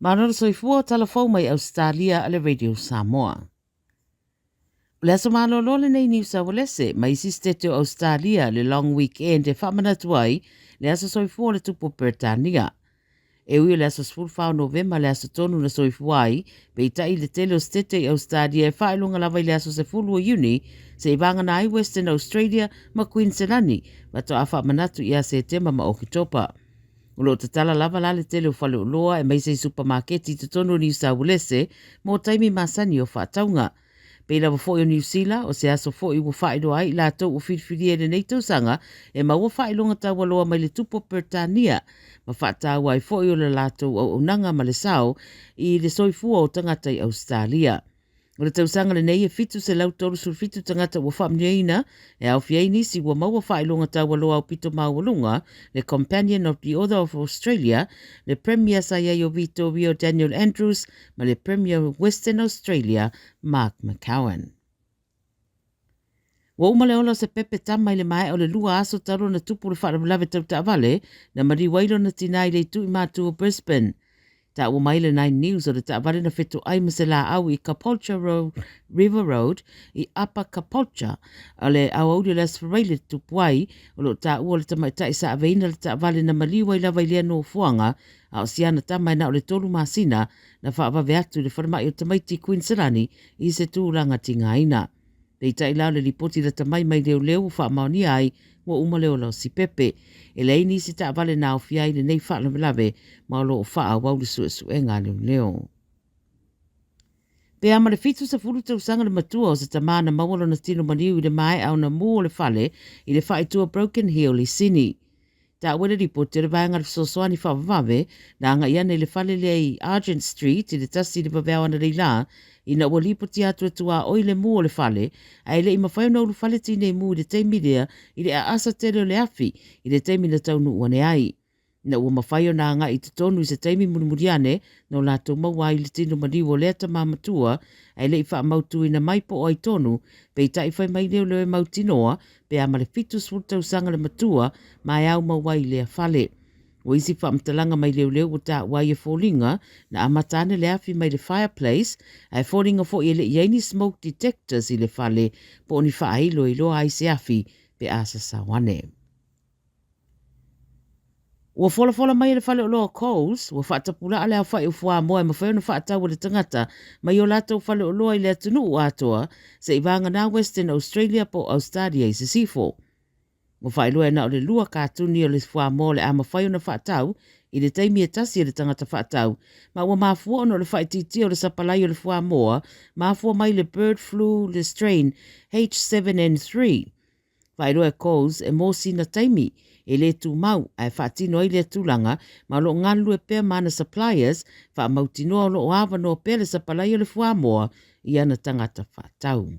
Malo le soifua, tala fou mai Ausetalia a le Radio Samoa. O le aso malolo lenei Niu Saualese ma isi setete o Ausetalia le Long Weekend e faamanatu ai le aso soifua o le tupu o Peretania. E ui o le aso 14 o Novema le aso tonu na soifua ai, peitai le tele o setete i Ausetalia e faailoga lava i le aso 10 o Iuni seia vagana ai Western Australia ma Queenselani faatoa faamanatu ia Setema ma Oketopa. O lo o tatala lava la le tele o faleoloa aemaise i supamaketi i totonu o Niu Saualese mo taimi masani o faatauga. Pei lava foi o Niu Sila, o se aso foi ua faailoa ai i latou ua filifilia i lenei tausaga e maua faailoga taualoa mai le Tupu o Peretania ma faataua ai foi o le latou auaunaga ma le sao i le soifua o tagata i Ausetalia. O le tausaga lenei e 737 tagata ua faamanuiaina, e aofia ai nisi ua maua faailoga taualoa aupito maualuga, le Companion of the Order of Australia, le Premier sa i ai o Vitoria Daniel Andrews ma le Premier o Western Australia Mark McCowan. Ua uma le ola o se pepe tama i le maea o le lua aso talu ona tupu le faalavelave tau taavale na maliu ai lona tinā i le itu i Matu o Brisbane. Taua mai le Nine News o le taavale na fetoai ma se laau i Capoulture Road, River Road i Upper Capoulture o le aoauli o le Aso Faraile tupu ai, o lo o taua o le tamaitai sa aveina le taavale na maliu ai lava i lea nofoaga a o si ana tama e na o le tolu masina na faavave atu i le falemai o tamaiti i Queenselani i se tulaga tigaina. Peitai la o le lipoti lata mai mai leoleo ua faamaonia ai ua uma le ola o Sipepe. E leai nisi taavale na aofia ai i lenei faalavelave ma o lo o faaauau le suesuega a leoleo. Pe a ma le 70 tausaga le matua o se tamā na maua lona tino maliu i le maea ona mū o le fale i le faaitua Broken Hill i Sini. Taua le lipoti o le Vaega Fesoasoani Faavavave na agai ana i le fale lea i Argent Street i le tasi i le vaveao analeila ina ua lipotia atu e tuaoi le mū o le fale ae le i mafai ona ulufale tinei mū i le taimi lea i le aasa tele o le afi i le taimi na taunuu ane ai. Ina ua mafai ona agai i totonu i se taimi mulimuli ane na o latou maua ai le tino maliu o lea tama matua ae le i faamautuina mai po o ai tonu, peitai fai mai leoleo e mautinoa pe a ma le 70 tausaga le matua ma e aumau ai i lea fale. O isi faamatalaga mai leoleo ua taua ai e foliga na amata ane le afi mai le fireplace ae foliga foi e le i ai ni smoke detectors i le fale po o ni faailo e iloa ai se afi pe a sasao ane. Ua folafola mai e le faleoloa o Coles, ua faatapulaa le aofai o fuamoa e mafai ona faatau e le tagata mai o latou faleoloa i le atunuu atoa, seivagana Western Australia po o Austalia i sisifo. Ua faailoa e na o le lua katuni o le fuamoa o le a mafai ona faatau i le taimi e tasi e le tagata faatau, ma ua mafua ona o le faaitiitia o le sapalai o le fuamoa mafua mai le bird flu le strain H7N3. Faailoa e Coles e mo sina taimi, e le tumau, ae faatino ai lea tulaga ma o lo o galulue pea ma ana suppliers, faamautinoa o lo o avanoa pea le sapalai o le fuamoa i ana tagata faatau.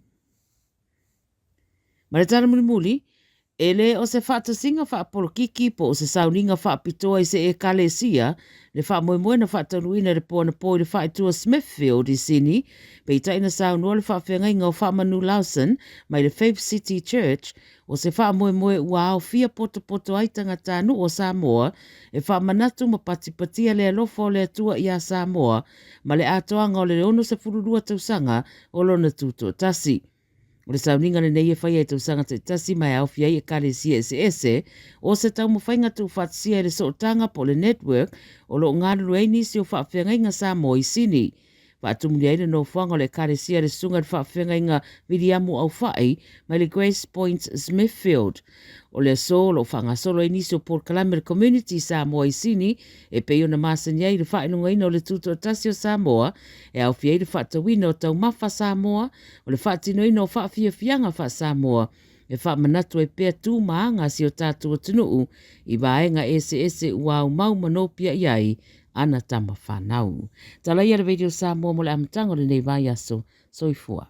Ma le tala mulimuli, e le o se faatasiga faapolokiki po o se sauniga faapitoa i se Ekalesia le faamoemoe na faataunuuina i le po anapo i le faaitua Smithfield i Sini, peitai na saunoa le faafeagaiga o Faamanu Lawson mai le Faith City Church, o se faamoemoe ua aofia potopoto ai tagatanuu o Samoa e faamanatu ma patipatia le alofa o le Atua iā Samoa ma le atoaga o le 62 tausaga o lona tutoatasi. O le sauniga lenei e faia i tausaga taitasi ma e aofia ai ekalesia eseese, o se taumafaiga tuufaatasia e le sootaga po o le network o lo o galulue ai nisi o faafeagaiga Samoa i Sini. Faatumulia ai le nofoaga o le ekalesia e le Susuga i le Faafeagaiga Viliamu Aufai mai le Grace Point Smithfield. O le aso o lo o faagasolo ai nisi o polokalame a le Community Samoa i Sini e pei ona masani ai le faailogaina o le Tutoatasi o Samoa e aofia ai le faatauina o taumafa Samoa, o le faatinoina o faafiafiaga faa-Samoa e faamanatu ai pea tu ma aga a si o tatou atunuu i vaega eseese ua aumau ma nopiai ai ana tama fanau. Tala ia le Radio Samoa mo le amataga o lenei vaiaso. Soifua.